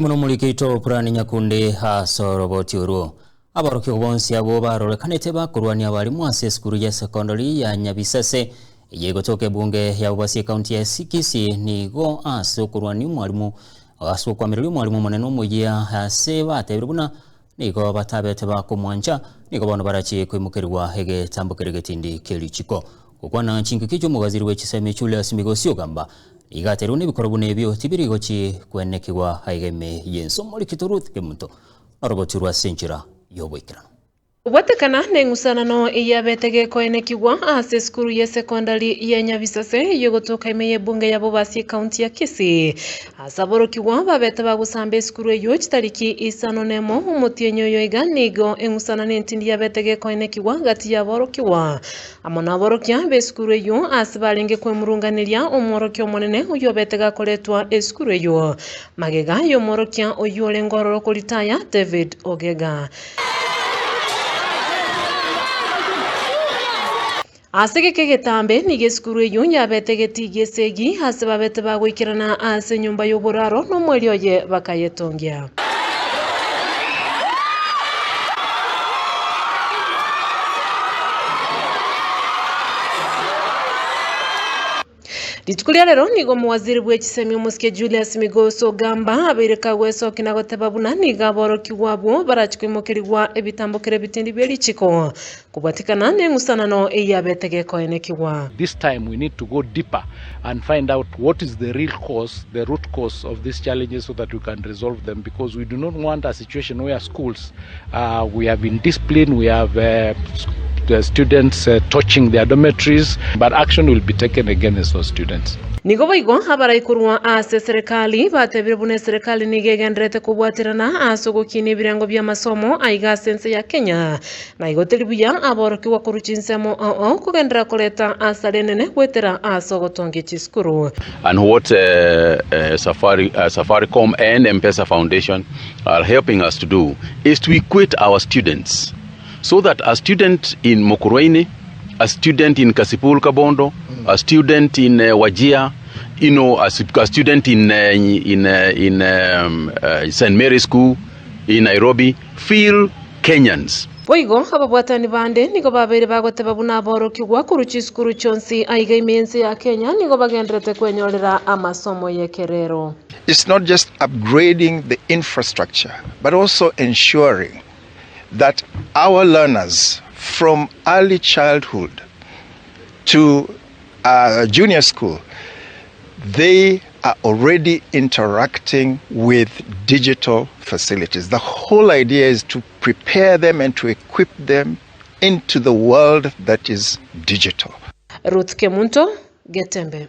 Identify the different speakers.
Speaker 1: Mono omoriki oito Purani Nyakundi ase oroboti orwo. Aborokigwa bonsi abwo barorekanete bakorwania abalimu ase esukuru ya sekondari ya Nyabisese eye egotoka ebunge ya Bobasi ekaunti ya Kisii nigo ase okorwania omwalimu ase okoamereria omwalimu omonene omoyia ase batebire buna nigo batabete bakomwancha nigo bono barachie koimokerigwa egetambo keria getindi kerichiko. Gokwana chingaki chi'omogaziri bwe chisemi Julius Migosi ogamba, Nigo aterwe nebikorwa buna ebio tibiri gochi kwenekigwa aiga ime y'ense omorikito Ruth Kemunto noroboti rwa ase enchera y'oboikeranu.
Speaker 2: Kobwatekana neng'usanano eyabete gekoenekigwa ase esukuru y'esekondari ya Nyabisase eyogotoka ime y'ebunge ya Bobasi ekaunti ya Kisii, ase aborokigwa babete bagosamba esukuru eyio chitariki isano nemo omotienyi oyo iga nigo eng'usanano entindi yabete gekoenekigwa gati y'aborokigwa Amo naborokia b'esukuru eyio ase barenge kwemurunganeria omworokia omonene oyio obete gakoretwa esukuru eyio. Magega y'omworokia oyio orenge ororo koritaya, David Ogega. Ase egeka egetambe nigo esukuru eyio yabete egetii gi'esegi ase babete bagoikerana ase enyomba y'oboraro nomoerio oye bakayetongia. Rituko ria rero nigo omowaziri bw'echisemi omosike Julius Migos Ogamba abeire kagwesokia na goteba buna nigo aborokigwa abwo barachi koimokerigwa ebitambokero ebitindi bie richiko kobwatikana neng'usanano eyabete gekoenekigwa.
Speaker 3: This time we need to go deeper and find out what is the real cause, the root cause of these challenges so that we can resolve them because we do not want a situation where schools uh, we have indiscipline, we have uh, the students uh, torching their dormitories, but action will be taken against those students.
Speaker 2: Nigo boigo abarai korwa ase eserekari batebire buna eserekari nigo egendererete kobwaterana ase ogokinia ebirengo bi'amasomo aiga ase ense ya Kenya Na igo teri buya aborokigwa korwa chinsemo ao ao kogenderera koreta asara enene goetera ase ogotongia chisukuru.
Speaker 4: And what Safari, Safaricom and M-Pesa Foundation are helping us to do is to equate our students so that a student in Mukurweini, a student in Kasipul Kabondo, a student in Wajir, you know, a, a student in, in, in um, St. Mary's School in Nairobi feel Kenyans.
Speaker 2: Boigo ababwatani bande nigo babeire bagoteba buna aborokigwa korwa chisukuru chionsi aiga ime y'ense ya Kenya nigo bagenderete kwenyorera amasomo y'ekerero.
Speaker 5: It's not just upgrading the infrastructure but also ensuring that our learners from early childhood to uh, junior school they are already interacting with digital facilities. The whole idea is to prepare them and to equip them into the world that is digital.
Speaker 2: Ruth Kemunto, Getembe.